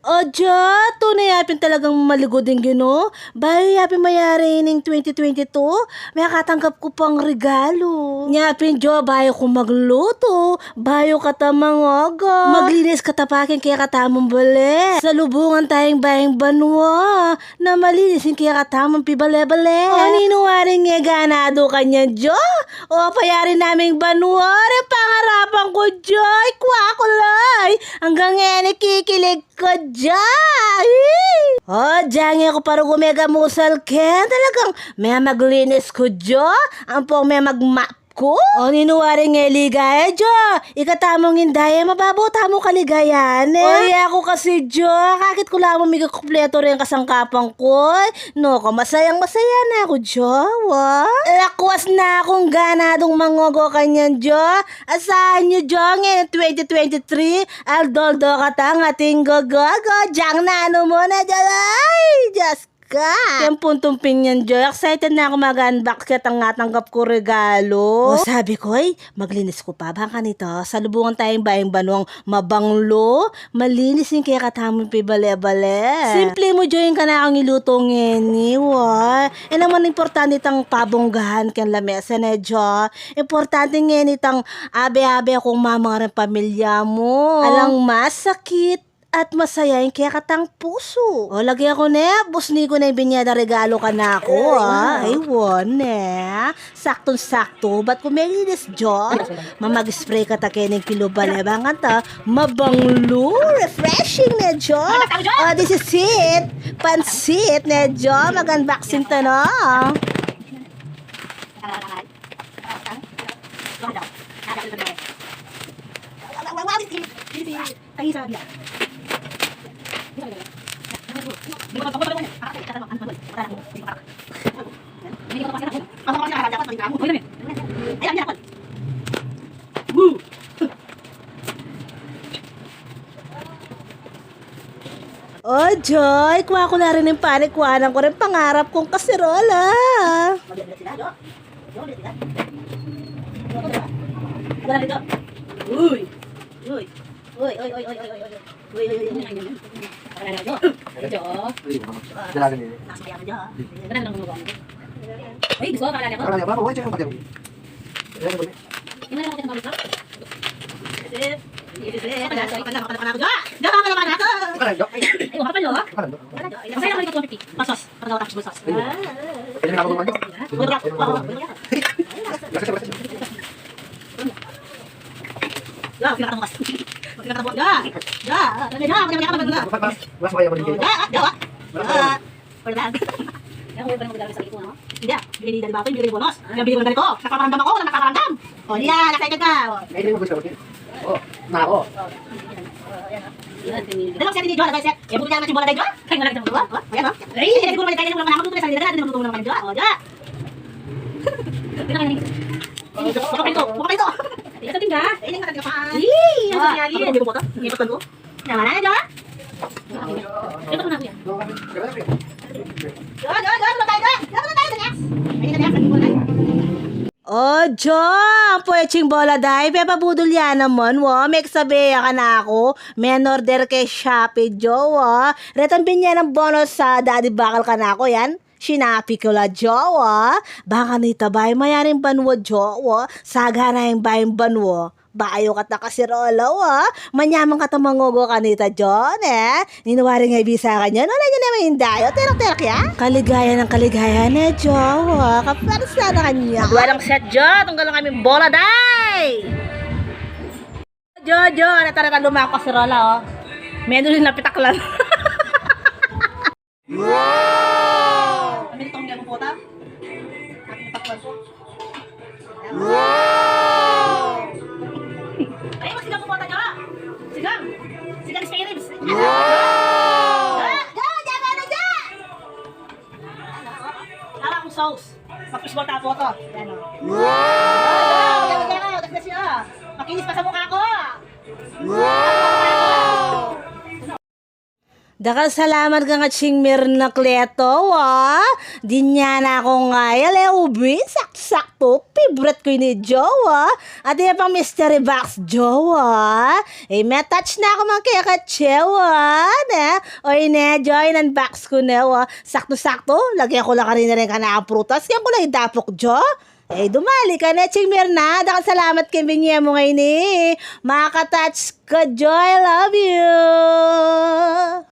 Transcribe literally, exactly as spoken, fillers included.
O Jo, tune ya pin talagang maligud ing Ginu. Bayu ya pin mayari ining twenty twenty-two, mekatanggap ku pang regalu. Nya pin Jo, bayu ku maglutu, bayu kata mangogo, maglinis kata pa king kekatamung bale. Salubungan taya ing bayung banua na malinis ing kekatamung pibale-bale. O ninu waring e ganadu kanyan Jo? O payari naming banua, re pangarapan ku Jo, ikwa ku la. Anggang ngeni kikilig ku Jo. Ih! O, diang e ku pa rugu megamusal ken, talagang memaglinis ku Jo, ampong memagmap ku. O ninu waring e ligaya Jo? Ika tamung inday e, mababo tamung kaligayan e. O, iya ku kasi Jo, akakit ku la mung migkumpletu reng kasangkapan ku. Naku, masayang masaya na ku Jo, wa. Lakwas na kung ganadung mangogo kanyan Jo. Asahan yu Jo, ngeni twenty twenty-three, aldo-aldo katang ating gogogo. Diang nanu mu na Jo. Ay, Dios ka. Keng puntung pin yan Jo, excited na ku mag-unbox ketang natanggap kung regalu. O sabi ku e, maglinis ku pa, bang kanita salubungan taya ing bayung banuang mabanglu, malinis ing kekatamung pibale-bale. Simple mu Jo ing kanakung ilutu ngeni, wa. E naman importante itang pabonggahan keng lamesa ne Jo. Importante ngeni itang abe-abe kung mamang reng pamilya mu. Alang masakit at masaya ing kekatang pusu. O lage ku ne, busni ku ne ing binie dang regalu kanaku, a. Ay, wa ne. Saktong-sakto, bat ku melinis Jo? Mamag-spray kata keni king lub bale, bang kanta mabanglu, refreshing ne Jo. O, this is it. Pansit ne Jo, mag-unboxing ta na. O Jo, ikwa ku la rin ing panik, kuanan ku ring pangarap kung kaserola. Uy. Uy. Uy, uy, uy, uy, uy, uy. Uy, uy, uy, uy, uy, uy. Wala na, Jo. Jo. Wala na, Jo. Wala na, Jo. Ay, gusto ko, wala na, Jo. Wala na, Jo. Wala na, Jo. Wala na, Jo. Ay, wala pa, Jo. Wala na, Jo. Ay, wala pa, Jo. Wala na, Jo. Ay, wala pa, Jo. Pasos. Para daw tapos bulsos. Ayun. Pwede na ako naman. Pwede na ako. Ya, sila ka bukas. Sila ka bukas. Ya. Ya. Talaga, ya. Talaga, ya. Talaga. Bukas, bukas, bukas. Ya, ya. Ya. Wala. Wala. Ya, wala pa naman gagawin sa ito, no? Hindi. Binili dari bako, binili dari bonos. Ya, binili ko dari ko. Nakaparamdam ako, nakaparamdam. O, yan. Excited ka. O. Ay, hindi mo gusto ko. O, na ako. O, yan, o. Yan, o. Dalawa set ni Jo, dalawa set. Ya, buti na lang yung bola tayo, Jo. Ay, wala kitang bola. O, ayan, o. Ay, hindi, siguro may tayo, wala naman, luto na sa nila, luto na naman, Jo. O, Jo. Baka pito, baka pito. Ito, tingga. Ay, hindi, matagal pa. Ih, ang nangyari. Ano, hindi ko boto? Hindi ko boto. Nawala na, Jo. Ito ko na, kuya. Jo, Jo, Jo, luto tayo, Jo. Jo, luto tayo, next. Ay, next, hindi ko na. O Jo, ang pwetsing bola day, pepabudul ya naman, wa. Meksabe ya kanaku, menorder keng Shopee, Jo, wa. Retang binye nang bonus sa Daddy Bakal kanaku, yan. Sinapi ku la, Jo, wa. Bang kanita bayu mayaring banua, Jo, wa. Sagana ing bayung banua. Bayu kata kaserola, wa. Manyaman kata mangugu kanita, Jo, ne. Ninu waring e bisa kanyan, wala ne naman ing dayo. Terok-terok ya. Kaligayan nang kaligayan ne, Jo, wa. Kaparsa na kanyan. Dua lang set, Jo. Tunggal lang kaming bola, day. Jo, Jo, ano talaga lumako kaserola, o. Meron din napitaklan. Wow! Kami itong gagawin po, ta? Aking takpan po. Wow! Ay, magsigang po, ta, Jo. Sigang. Sigang spare ribs. Wow! Jo, Jo, Jo, Jo, Jo! Tama akong sauce. Mag-fishball tapo to. Yan, o. Wow! Jo, Jo, Jo, Jo, Jo, Jo, Jo. Makinis pa sa mukha ko. Wow! Dakal salamat kang Atsing Mirna Cleto, wa. Dinan na kung ngayal e ubi, saktu-saktu, favorite ku ini, jowa. At iya pang mystery box, jowa. E, me-touch na ku man keka, jowa, ne? O, ine, jowa, in-unbox ku ne, wa. Saktu-saktu, lage ku la kanina reng kanakung prutas, kaya ku la idapuk, jo. E, dumali ka ne, Atsing Mirna, dakal salamat keng binye mu ngeni. Makatouch ka, jo, I love you.